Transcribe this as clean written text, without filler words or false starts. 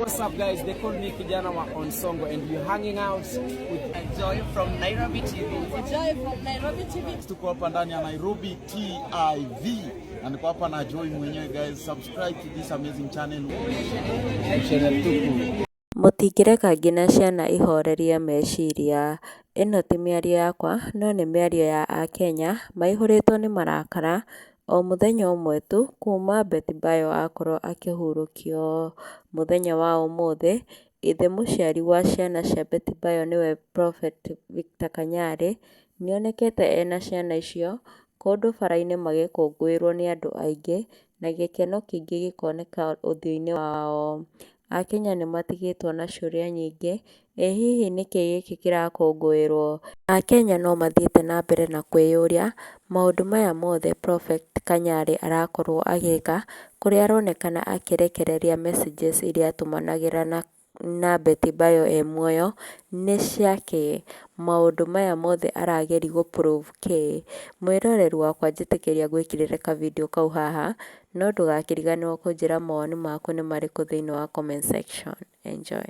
What's up, guys? They call me Kijana wa Onsongo, and we're hanging out with Joy from Nairobi TV. Joy from Nairobi TV. Tuko hapa ndani ya Nairobi TV na niko hapa na Joy mwenyewe. Guys, subscribe to this amazing channel. Channel tupu. Mũtingĩreka nginya ciana ihorerie meciria. Ĩno ti mĩario yakwa no nĩ mĩario ya akenya maihũrĩtwo nĩ marakara o mũthenya ũmwe tu kuma Betty Bayo akorwo akĩhurũkio. Mũthenya wa ũmũthĩ, ithe mũciari wa ciana cia Betty Bayo nĩwe Prophet Victor Kanyari nĩonekete ena ciana icio kũndũ bara-inĩ magĩkũngũĩrwo nĩ andũ aingĩ na gĩkeno kĩingĩ gĩkoneka ũthiũ-inĩ wao. Akenya nĩmatigĩtwo na ciũria nyingĩ, ĩ hihi nĩkĩ gĩkĩ kĩrakũngũĩrwo? Akenya no mathiĩte na mbere na kwĩyũria maũndũ maya mothe Prophet Kanyari arakorwo agĩka kũrĩa aronekana akĩrekereria messages iria atũmanagĩra na Betty Bayo e muoyo nĩ ciakĩ? Maũndũ maya mothe arageria gũ prove kĩ? Mwĩroreri wakwa, njĩtĩkĩria ngwĩkĩrĩre ka video kau haha, no ndũgakĩriganĩrwo kũnjĩra mawoni maku nĩ marĩkũ thĩinĩ wa comment section. Enjoy.